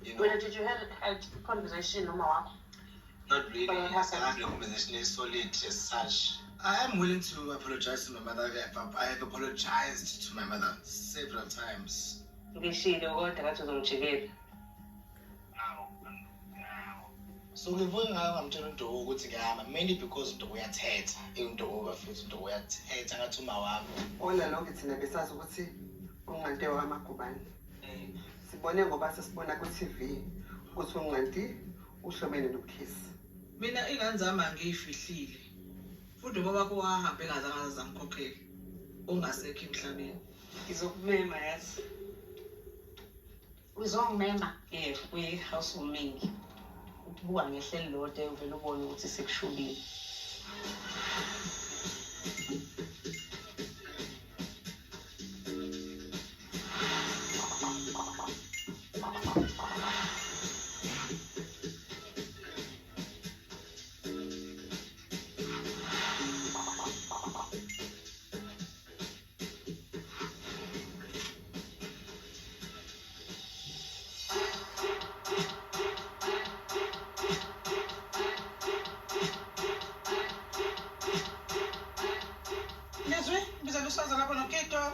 You know. Wena, did you have a conversation noma wakho? Not really. But what happened? I have a conversation is solid as such. I am willing to apologize to my mother. I have apologized to my mother several times. Ngishilo kodwa ngathi uzongijikela. So ngivuke ngayo ngamtshela uNdoko ukuthi ngiyahamba mainly because uNdoko uyathetha. UNdoko bafethu uNdoko uyathetha ngathi uma wami. All along thina besazi ukuthi uNqante wamagubane. Sibone ngoba sesibona ku-TV ukuthi uNqanti uhlobene noMkhize. Mina ingane zami angiyifihlile. Futhi ubaba wakho wahamba engazange aze angikhokhele. Ongasekho emhlabeni. Ngizokumema yazi. Uzongimema? Yebo, kwi-housewarming. Ukubuka ngehlo elilodwa uvele ubone ukuthi sekushubile. Lizwi, biza lusaza lapho noKito.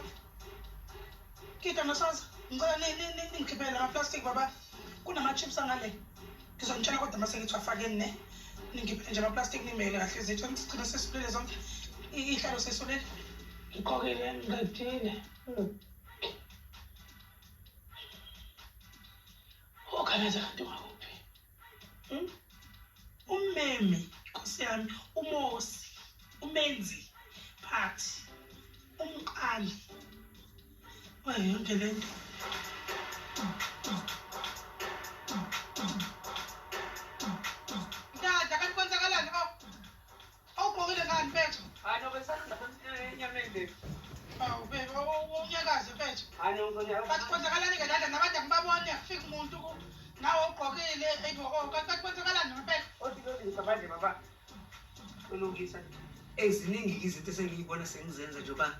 Kito nosaza, ngicela ningikhiphele ama-plastic baba. Kunama-chips angale. Ngizonitshela kodwa mase ngithi wafakeni ne. Ningikhiphele nje ama-plastic nimele kahle izitsha sigcine sesulile zonke. Ihlalo sesulile. Ngiqokile ngiqedile. Okhalenza kanti ungakuphi? Ummemi, Nkosi yami, uMosi, umenzi, phathi, umqali. Wayo yonke le nto. Dada, kanti kwenzakalani? Awugqokile ngani mfethu? Hayi no, besanda enyameni baby. Awu baby, unyakaze mfethu. Hayi no, ngizonyakaza. Bathi kwenzakalani-ke dada, nabantu angibaboni, akufiki umuntu nawe ugqokile, eyi bo, kanti kwenzakalani mfethu? Othi lungisa manje baba. Ulungisa. Eziningi izinto esengiyibona sengizenza njengoba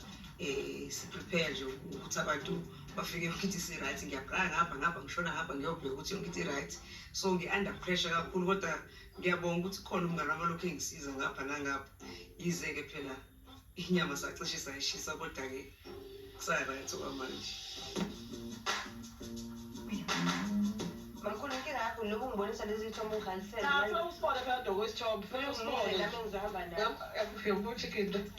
si-prepare nje ukuthi abantu bafike yonke into isi-right. Ngiyabraya ngapha ngapha ngishona ngapha ngiyobheka ukuthi yonke into i-right. So ngi-under pressure kakhulu kodwa ngiyabonga ukuthi khona umngane wami olokhu engisiza ngapha nangapha. Yize-ke phela inyama sacishe sayishisa kodwa-ke kusa-right okwamanje. Mamkhulu, inkinga yakho lokhu ungibonisa lezi zithombe ungihalisele. Cha, funa usibone phela Doko isithombe, funa usibone. Nami ngizohamba nawe. Yabo chicken.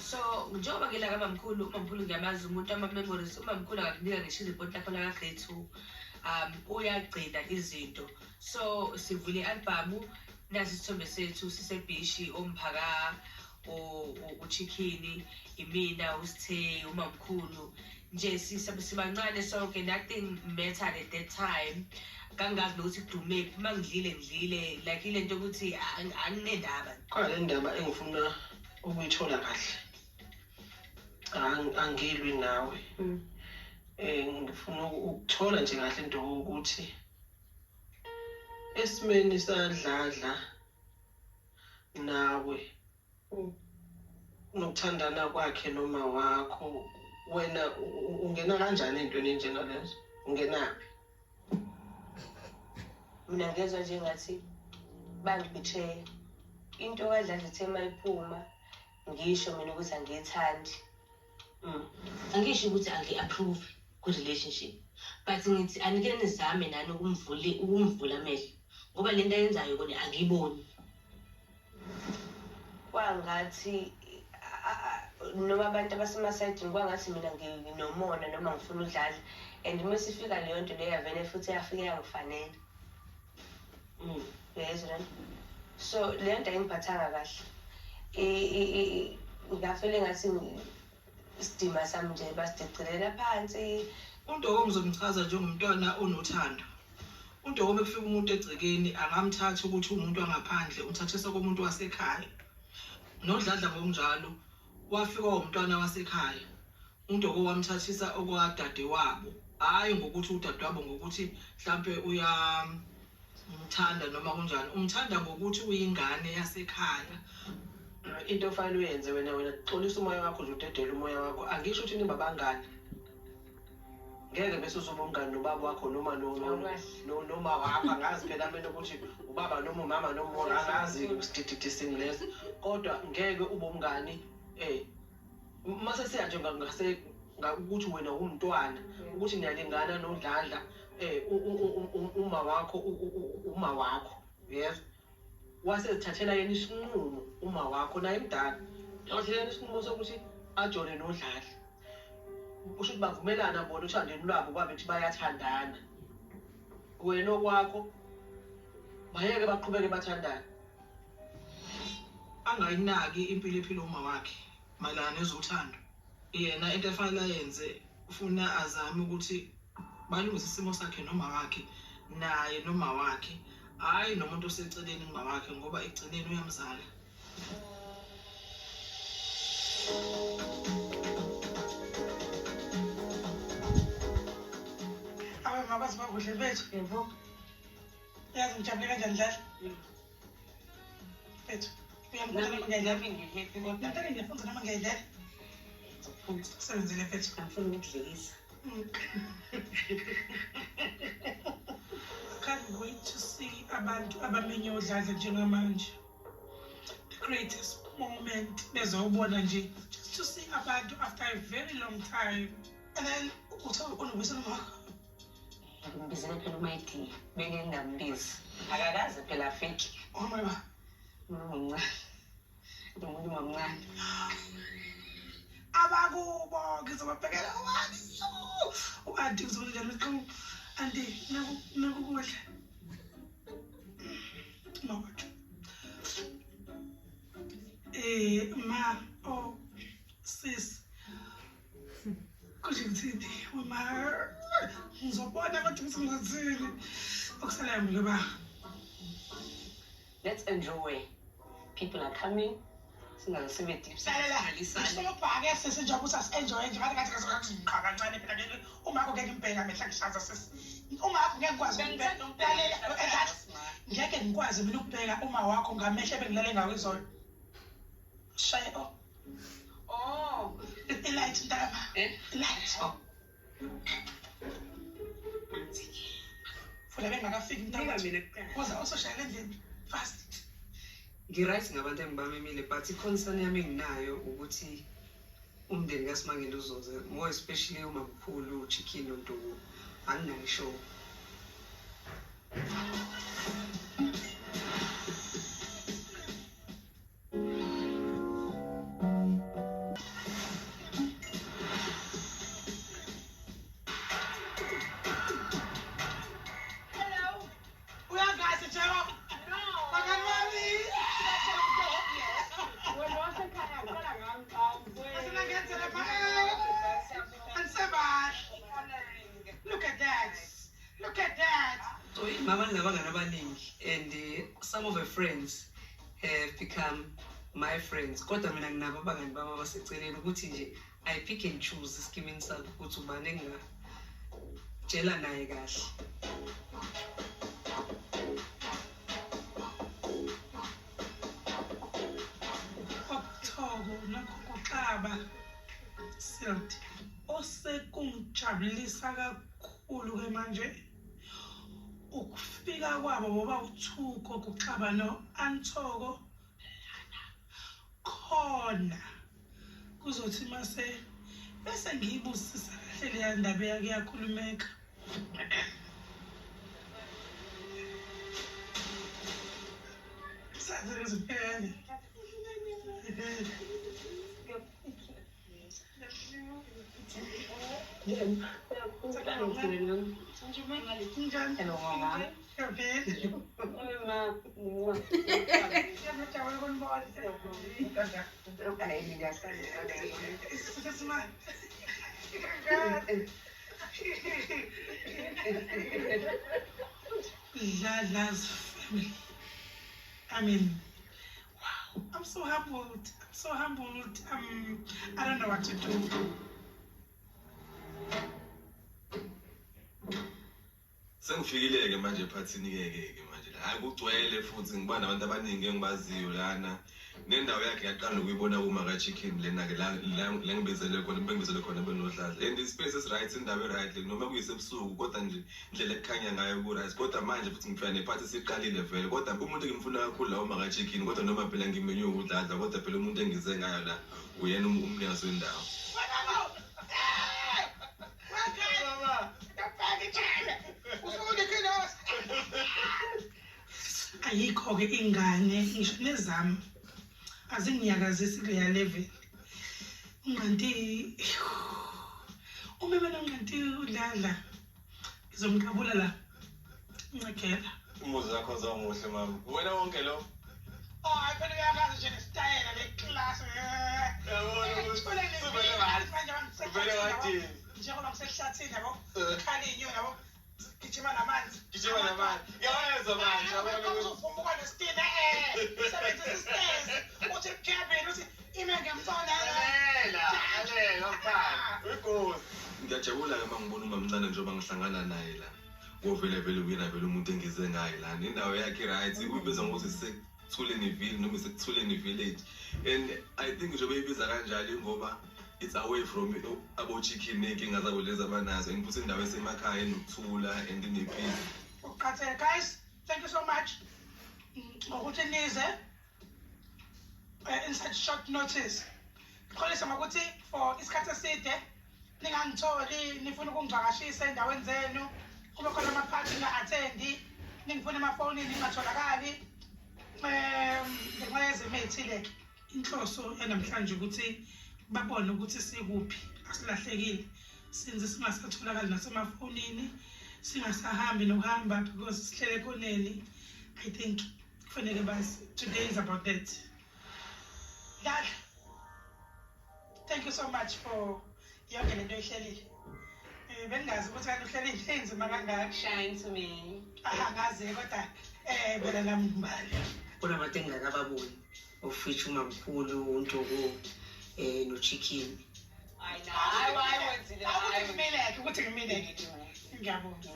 So njengoba ngila kamamkhulu, umamkhulu ngiyamazi umuntu ama-memories. Umamkhulu akakunika ngisho iripoti lakho laka-grade 2. Uyagcina izinto. So sivule i-albhamu, nasi isithombe sethu sisebhishi, omphaka, uchikhini, imina, usithe, umamkhulu. Nje sibancane sonke, nothing mattered at that time. Kangazi nokuthi kudumephi, uma ngidlile ngidlile, like ile nto yokuthi anginendaba. Khona le ndaba engifuna ukuyithola kahle. Angilwi nawe. Ngifuna ukuthola nje kahle into ukuthi esimeni sadladla nawe nokuthandana kwakhe noma wakho, wena ungena kanjani entweni enjengalezo? Ungenaphi? Mina ngezwa nje ngathi bangibetray. Into kaDladla ithe mayiphuma ngisho mina ukuthi angiyithandi. Angisho ukuthi angi-approve ku-relationship, but ngithi anike nizame nani ukumvula amehlo, ngoba le nto ayenzayo kona angiyiboni. Kwangathi noma abantu abasemasayidini kwangathi mina nginomona noma ngifuna udlala, and uma sifika leyo nto leyo yavele futhi yafike yangifanela. Uyayizwa le nto? So leyo nto ayingiphathanga kahle. Ngafele ngathi isidima sami nje basidicilela phansi. UNdoko ngizomchaza njengomntwana onothando. UNdoko uma kufika umuntu egcekeni angamthatha ukuthi umuntu wangaphandle, umthathisa komuntu wasekhaya. NoDladla ngokunjalo wafika umntwana wasekhaya. UNdoko wamthathisa okwadadewabo, hhayi ngokuthi udadewabo ngokuthi mhlampe uyamthanda noma kunjani, umthanda ngokuthi uyingane yasekhaya. Into ofanele uyenze wena, wena xolisa umoya wakho nje, udedele umoya wakho. Angisho ukuthi niba bangani. Ngeke bese uzoba umngani nobaba wakho noma noma wakho, angazi phela mina ukuthi ubaba noma umama noma angazi isidididisini leso, kodwa ngeke ube umngani mase siya nje ngase ukuthi wena umntwana ukuthi niyalingana noDladla uma wakho uma wakho yes wasezithathela yena isinqumo uma wakho naye mdala wathathela yena isinqumo sokuthi ajole noDladla. Kusho ukuthi bavumelana bona uthandeni lwabo kwabe ukuthi bayathandana. Wena okwakho bayeke baqhubeke bathandane. Angayinaki impilo ephila uma wakhe mayelana nezothando. Yena into efanele ayenze ufuna azame ukuthi balungise isimo sakhe noma wakhe naye noma wakhe, hhayi nomuntu oseceleni kuma wakhe ngoba ekugcineni uyamzala. Awe mabazi bakuhle bethu. Yebo. Yazi ngijabule kanjani Dladla? Bethu. Uyangifunda noma ngiyayidlela? Nami ngi-happy kodwa. Ngiyantaka ngiyafunda noma ngiyayidlela? Usebenzile mfethu. Angifuni ukudlekisa. Can't wait to see abantu abamenye uDladla njengamanje. The greatest moment bezowubona nje. Just to see abantu after a very long time. And then uthe unobuyisa noma wakho? Ngimbizele phela uMayidi, bengingambizi. Akakaze phela afike. Oh my God. Umuntu omncane. Umuntu omncane. Abakubo ngizobabhekela ubani? U-anti ngizobona njani ukuthi anti naku kudla. Mawethu. Ma oh sis. Kusho ngithini wema ngizobona kodwa ukuthi ngizothini. Okusalayo mina ba. Let's enjoy. People are coming. Singaze deep. Lalela, ngisobhake sisi njengoba uthi asi-enjoye nje ngathi ngathi ngiqha kancane phela ngeke umakho ngeke ngimbheke amehla ngishaza sisi. Umakho ngeke ngikwazi ukubheka. Lalela, ngeke ngikwazi mina ukubheka uma wakho ngamehla ebengilale ngawo izolo. Shaye oh. Oh, i-light mntaka. I-light. Funa bengakafiki mntaka. Mina kuqala. Woza usoshayela endlini fast. Ngi-right ngabantu engibamemile, but i-concern yami enginayo ukuthi umndeni kaSimangele uzoze, more especially umamkhulu, uChicken noNtuku, anginayo sure. Hello. Uyangase Jero. No. Bangani bami. Wena wasekhaya ngiqala ngami. Asinangenzela pha. Angisebahle. Look at that. Look at that. So mama nabangani abaningi and some of her friends have become my friends. Kodwa mina nginabo abangani bami abaseceleni ukuthi nje I pick and choose esikimini sakho ukuthi ubani engingajela naye kahle. Okuthoko nakho kuxaba silt. Osekungijabulisa kakhulu ke manje ukufika kwabo boba uthuko kuxaba no-Anthoko lana khona kuzothi mase bese ngiyibusisa kahle leya ndaba eyake yakhulumeka. Saze ngiziphele. Njani? Hello mama. Uyaphila? Ma. Ngiyajabula ukunibona. Hayi, ngiyahlala. Sesimanje. Dladla's family. I mean, wow. I'm so humbled. I'm so humbled. I don't know what to do. Sengifikile-ke manje ephathini-ke ke manje la. Hhayi kugcwele futhi ngiba nabantu abaningi engibaziyo lana. Nendawo yakhe yaqala nokuyibona kuma ka-Chicken lena-ke la ngibizele khona, bengibizele khona benoDladla. And i-space is right, indawo e-right le, noma kuyisebusuku kodwa nje indlela ekukhanya ngayo ku-right. Kodwa manje futhi ngifika nephathi isiqalile vele, kodwa umuntu engimfuna kakhulu la uma ka-Chicken, kodwa noma phela ngimenywe uDladla, kodwa phela umuntu engize ngayo la uyena umnikazi wendawo. Ayikho-ke ingane ngisho nezami azinginyakazisi kuleya level. Unganti uma mina unganti uDladla ngizomqabula la ncegela. Umuzi wakho zawumuhle mama, wena wonke lo. Oh, hayi phela uyakazi nje nesitayela le-class. Njengoba ngisehlathini yabo, khala iy'nyoni yabo, gijima namanzi. Gijima namanzi. Ngiyawezwa manje. Uzovumbuka nestina sebenzisa isitezi uthi Kevin uthi ime ngemfana. Lalela, lalela mfana. Uyingozi. Ngiyajabula-ke uma ngibona umamncane njengoba ngihlangana naye la. Ngovele vele uyena vele umuntu engize ngaye la. Indawo yakhe right, uyibiza ngokuthi sekuthuleni ville noma sekuthuleni village. And I think njengoba eyibiza kanjalo ngoba it's away from abo-Chicken ney'nkinga zabo lezi abanazo, and futhi indawo esemakhaya enokuthula and ine-peace. Uqhathele guys, thank you so much ngokuthi nize in such short notice. Ngixolisa ngokuthi for isikhathi eside ningangitholi, nifuna ukungivakashisa endaweni zenu, kube khona amaphathi ninga-attendi, ningifuna emafonini ningatholakali ngenxa yezimo ey'thile-ke. Inhloso yanamhlanje ukuthi babone ukuthi sikuphi, asilahlekile, since singasatholakali nasemafonini, singasahambi nokuhamba because sihlele ekhoneni. I think kufanele bazi today is about that. Dladla, thank you so much for yonke lento oyihlelile. Bengingazi ukuthi kanti uhlelile enzima kangaka. Shine to me. Angazi kodwa phela nami ngibali. Kunabantu engingakababoni of which umamkhulu, uNtoko no-Chicken. Ukuthi ngimileke, ukuthi ngimileke. Ngiyabonga.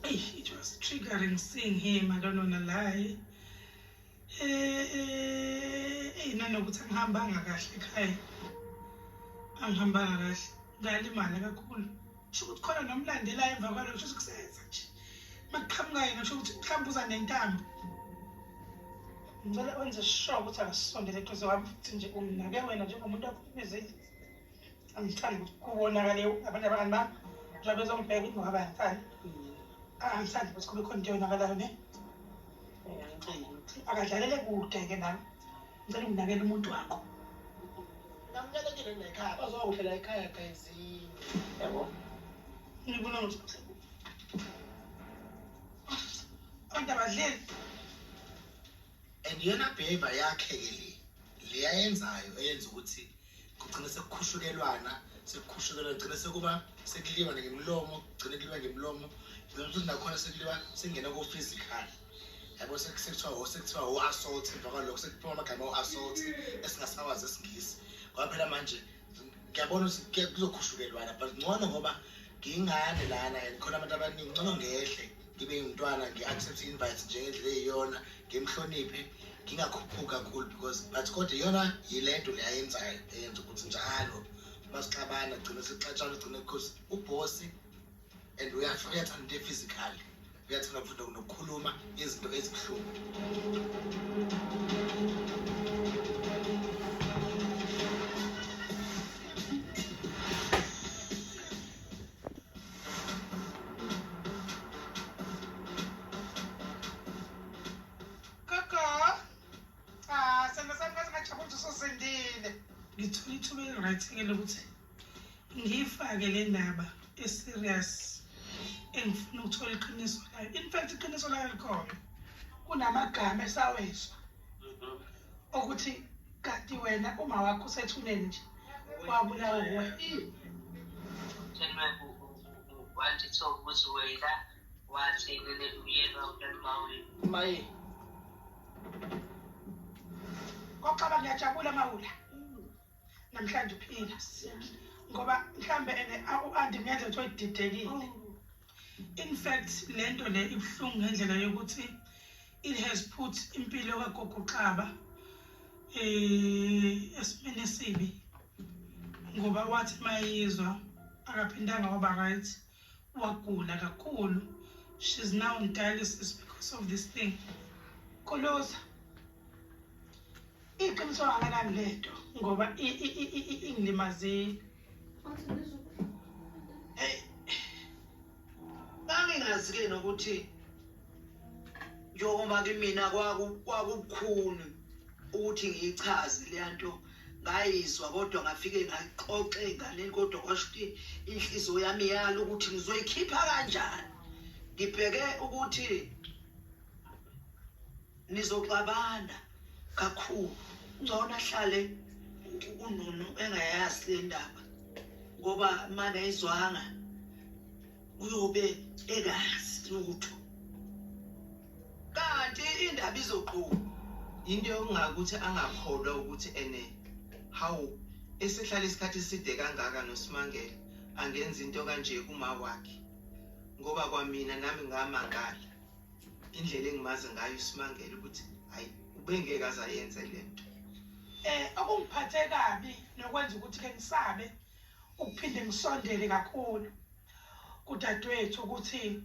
It was triggering seeing him, I don't wanna lie. Nanokuthi angihambanga kahle ekhaya. Angihambanga kahle, ngalimala kakhulu. Kusho ukuthi khona nomlandelayo emva kwalokho, kusho ukuthi kusenza nje. Makuqhamuka yena kusho ukuthi mhlawumbe uza nentambo. Ngicela wenze sure ukuthi akasondele eduze kwami futhi nje unginake wena njengomuntu okhulumezile. Angithandi ukuthi kubonakale abanye abangani bami njengoba bezongibheka ukuthi ngoba bayangithanda. Angithandi ukuthi kube khona into eyonakalayo ne. Akadlalele kude-ke nami. Ngicela unginakele umuntu wakho. Namkelekile nekhaya, bazokuhlela ekhaya guys. Yabo. Ngibona ukuthi abantu abadleli. And yona behavior yakhe-ke le leyayenzayo eyenza ukuthi kugcine sekukhushukelwana, sekukhushukelwana, kugcine sekuba sekuliwa ngemlomo, kugcine kuliwa ngemlomo, kugcine ukuthi nakhona sekuliwa sengena ko-physical. Yabo sekuthiwa o-assault, emva kwalokho sekuphuma amagama o-assault esingasawazi esiNgisi. Ngoba phela manje ngiyabona ukuthi kuzokhushukelwana, but ngcono ngoba ngiyingane lana and khona abantu abaningi, ngcono ngehle ngibe ngumntwana ngi-accept i-invite njengendlela eyiyona, ngimhloniphe, ngingakhuphuki kakhulu because but kodwa iyona yile nto le ayenzayo eyenza ukuthi njalo masixabana gcine sixatshana, gcine because ubhosi and uyathanda into e-physical, uyathanda futhi nokukhuluma izinto ezibuhlungu. Gogo, sandla sami ngaze ngajabula ukuthi ususindile. Ngithola ithuba eli-right-ke lokuthi ngiyifake le ndaba e-serious engifuna ukuthola iqiniso layo. In fact iqiniso layo likhona. Kunamagama esawezwa ukuthi kanti wena uma wakho usethuneni nje wabulawa wuwe. Ukuthi wena wathengele uyena uMawule. Maye. Koxaba ngiyajabula Mawula. Namhlanje uphila. Ngoba mhlambe ene u-anti ngendlela kuthiwa ididekile. In fact lento le ibuhlungu ngendlela yokuthi it has put impilo kaGogo Xaba esimeni esibi, ngoba wathi mayizwa akaphindanga waba right, wagula kakhulu. She's now on dialysis because of this thing. Kholosa, iqiniso kangakanani lento, ngoba ingilimazile. Hey, ngangingazi-ke nokuthi njengoba kimina kwakubukhuni ukuthi ngiyichaze leya nto, ngayizwa kodwa ngafike ngayixoxa ey'nganeni, kodwa kwasho ukuthi inhliziyo yami yala ukuthi ngizoyikhipha kanjani. Ngibheke ukuthi nizoxabana kakhulu, ngcono ahlale uNunu engayazi le ndaba, ngoba mangayizwanga uyobe engazi lutho, kanti indaba izoqhuma. Into yokungakuthi angakholwa ukuthi ene hawu esehlala isikhathi eside kangaka noSimangele angenza into kanje kuma wakhe, ngoba kwamina nami ngamangala indlela engimazi ngayo uSimangele ukuthi hayi ubengeke azayenze lento. Okungiphathe kabi nokwenza ukuthi ke ngisabe ukuphinde ngisondele kakhulu kudadewethu ukuthi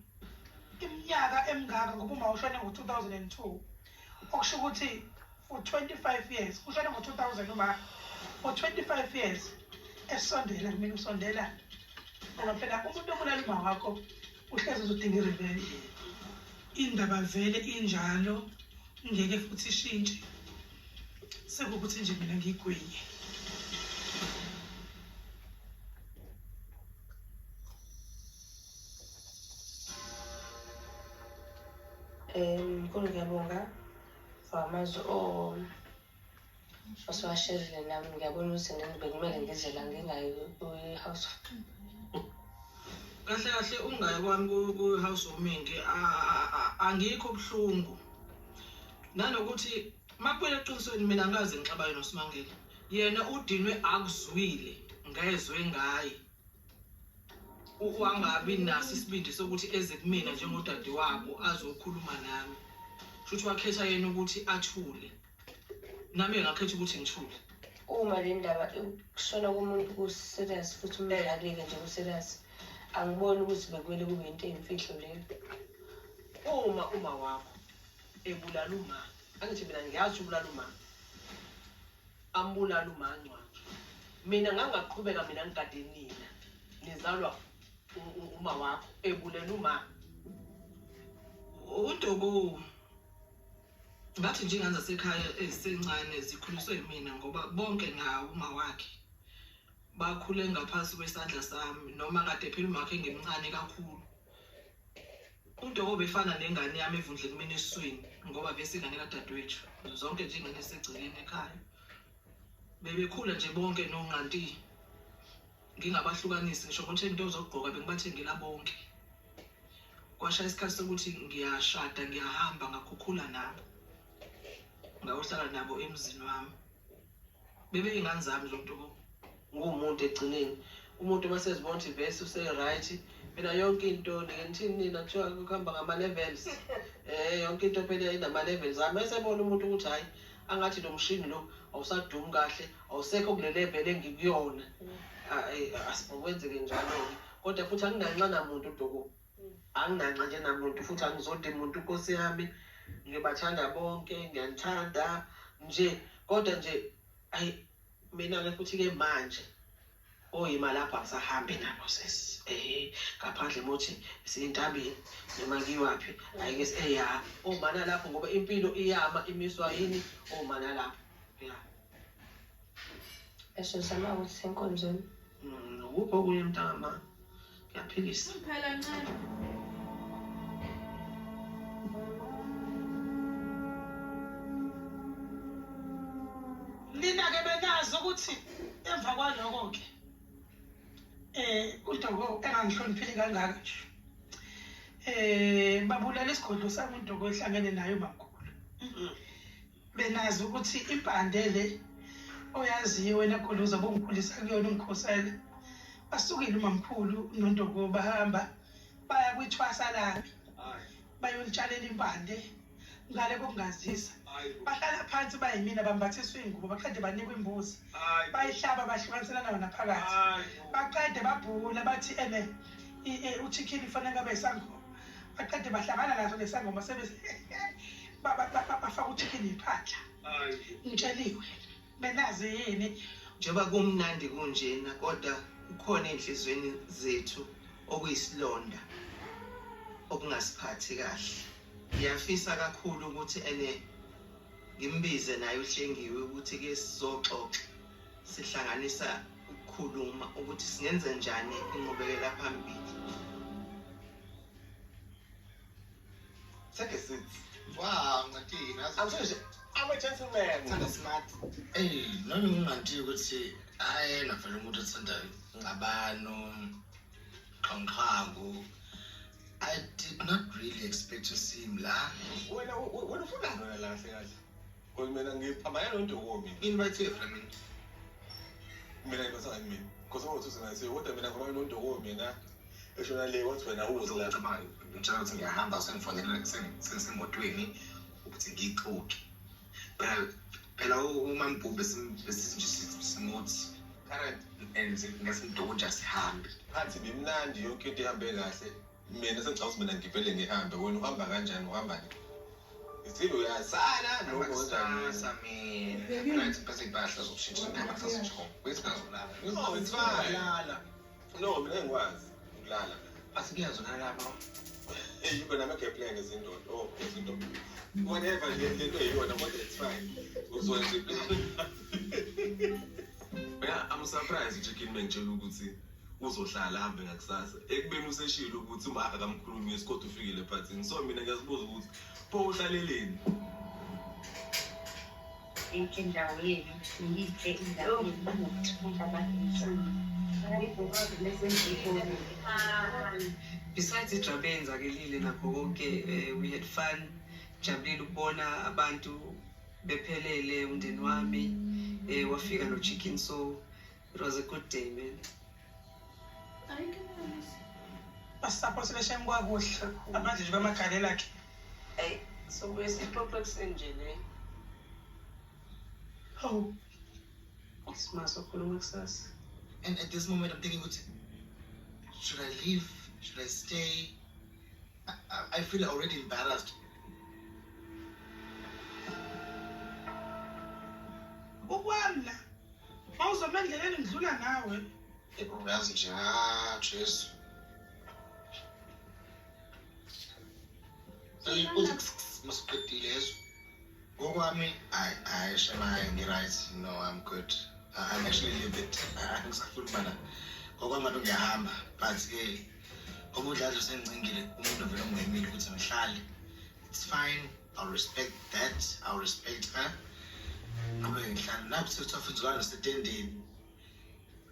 iminyaka emingaka, ngoba uma ushone ngo-2002, okusho ukuthi for 25 years, ushone ngo-2000 uma for 25 years esondela kumina, usondela ngoba phela umuntu obulala uma wakho uhlezi uzodinga i-revenge. Indaba vele injalo, ngeke futhi ishintshe, sekukuthi nje mina ngiyigwinye. Mkhulu, ngiyabonga for amazwi osiwasherile nami. Ngiyabona ukuthi bekumele ngize la ngingayi kwi-house. Kahle kahle ungayi kwami ku-house warming angikho buhlungu, nanokuthi makubuyela eqinisweni mina angikaze ngixabane noSimangele. Yena udinwe akuzwile ngezwe ngaye, wangabi naso isibindi sokuthi eze kumina njengodadewabo azokhuluma nami. Shuthi wakhetha yena ukuthi athule, nami ngakhetha ukuthi ngithule. Uma le ndaba kushona komuntu ku-serious futhi umzali-ke nje ku-serious, angiboni ukuthi bekumele kube into eyimfihlo leyo. Uma uma wakho ebulala uma, angithi mina ngiyazi ubulala uma, ambulala uma ngcwatshwa, mina ngangaqhubeka mina ngigade nina nizalwa uma wakho ebulela uma. UNdoko ngathi nje ingane zasekhaya ezisencane zikhuliswe yimina, ngoba bonke nawo uma wakhe bakhule ngaphansi kwesandla sami, noma kade phela umakhe engimncane kakhulu. UNdoko befana nengane yami evundle kumina esiswini, ngoba vese ingane kadadewethu, zonke nje ingane esegcekeni ekhaya bebekhula nje bonke nonqanti, ngingabahlukanisi ngisho ukuthi into zokugqoka bengibathengela bonke. Kwashaya isikhathi sokuthi ngiyashada, ngiyahamba, ngakhukhula nabo, ngayohlala nabo emzini wami. Bebe iy'ngane zami zonto. Nguwumuntu ekugcineni, umuntu uma sezibona ukuthi vese use-right, phela yonke into nike nithini nina, kuthiwa kuhamba ngama-levels. Yonke into phela inama-levels ami. Esebona umuntu ukuthi hhayi angathi lo mshini lo awusadumi kahle, awusekho kule level engikuyona, asikwenzeke njalo-ke. Kodwa futhi anginanxa namuntu uDoko, anginanxa nje namuntu, futhi angizodi muntu nkosi yami, ngibathanda bonke, ngiyanithanda nje, kodwa nje ayi mina-ke futhi-ke manje oyima lapho angisahambi nabo sesi. Ngaphandle mothi siyintabeni noma kiwaphi, ayike eya omana lapho, ngoba impilo iyama imiswa yini omana lapho. Ya. Esozama ukuthi senkonzweni. Ukuphi okunye mntama? Ngiyaphilisa. Phela ncane. Nina-ke benazi ukuthi emva kwaloko-ke uDoko engangihloniphile kangaka nje, babulala isigodlo sami uDoko ehlangene naye umamkhulu. Benazi ukuthi impande le Oyaziyo wena Guluza bongikhulisa kuyona ungikhosele. Basukile umamkhulu noNdoko bahamba baya kwithwasa lami. Bayolitshalela impande ngale kokungazisa. Bahlala phansi bayimina bambathiswa ingubo baqede banikwa imbuzi. Bayihlaba bahlukaniselana wona phakathi. Baqede babhula bathi ene uchicken ifanele ngabe isangoma. Baqede bahlangana naso lesangoma sebe bafaka uchicken iphandla. Ngitsheliwe. Benazi yini? Njengoba kumnandi kunjena kodwa kukhona enhlizweni zethu okuyisilonda okungasiphathi kahle. Ngiyafisa kakhulu ukuthi ene ngimbize naye uHlengiwe ukuthi ke sizoxoxa sihlanganisa ukukhuluma ukuthi singenze njani inqubekela phambili. Take a seat. Wow, Ncantini. I'm sorry, I'm a gentleman. Thanda smart. Ey, nami nginganti ukuthi ayena vele umuntu othanda ingxabano, qhanqhangu. I did not really expect to see him la. Wena wena ufunani wena la kahle kahle? Because mina ngiphambana noNdoko mina. Invite phela mina. Mina ngibasanga mina. Because uma uthi ngathi kodwa mina ngoba noNdoko mina eshona le wathi wena uze la. Ngicabanga ngitshela ukuthi ngiyahamba sengifonela sengisemotweni ukuthi ngiyixoxe. Phela phela uMambhubhe besithi simuthi Current and ngasimdonja sihambe. Phansi bimnandi yonke into ihambe kahle. Mina sengicabanga ukuthi mina ngivele ngihambe wena uhamba kanjani uhamba ni? Isilo uyasala noma kanjani? Kusasa mina. Right, bese impahla zokushintsha ngihamba kusasa nje. Wait ngazolala. No, it's fine. Lala. No, mina ngikwazi ukulala. Asikuyazolala lapho. Hey, you gonna make a plan izindoda. Oh, izinto. Whatever le nto eyiyona kodwa it's fine. Uzokwenza iplan. Yeah, I'm surprised uChicken bengitshela ukuthi uzohlala ahambe ngakusasa. Ekubeni useshilo ukuthi uma akamkhulumisi kodwa ufikile ephathini. So mina ngiyazibuza ukuthi pho uhlaleleni? Inhle indawo yenu, yinhle indawo yenu. Besides idrama eyenzakelile nakho konke, we had fun. Jabulile ukubona abantu bephelele umndeni wami wafika no chicken, so it was a good day, man. Basisapotile shem kwakuhle. Ngaphandle nje kwamagalelo akhe. Hey, so buye sixoxe ekuseni nje le. Hawu. Isimaso khuluma kusasa. And at this moment I'm thinking ukuthi should I leave? Should I stay? I feel already embarrassed. Ukwami la. Mawuzoma endleleni ngidlula nawe. Uyazi nje, ah, Jesu. Uthi masiqedile yezo. Ngokwami, I shema ngi-right. No, I'm good. I'm actually a little bit angisafuni ukuba la. Ngokwami ngiyahamba, but ke ngoba uDladla usengincengile umuntu ovele ongimemile ukuthi ngihlale. It's fine. I'll respect that. I'll respect her. Nqubeke ngihlale. Napho sekuthiwa futhi uzolala nasetendeni.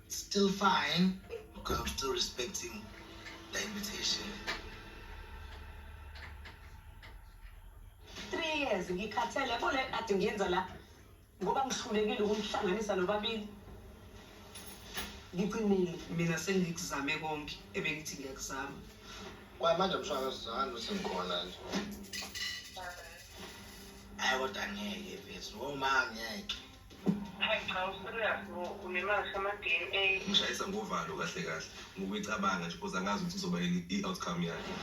It's still fine because I'm still respecting the invitation. 3 years ngikhathele yabo le kade ngiyenza la ngoba ngihlulekile ukumhlanganisa nobabili. Ngigcinile mina sengikuzame konke ebengithi ngiyakuzama. Kwamanje mshaka sizana ukuthi ngikhona nje. Hayi kodwa angeke mfethu, uma angeke. Hayi cha, userious unemali sama-DNA. Ngishayisa ngovalo kahle kahle ngokuyicabanga nje because angazi ukuthi kuzoba yini i-outcome yakhe.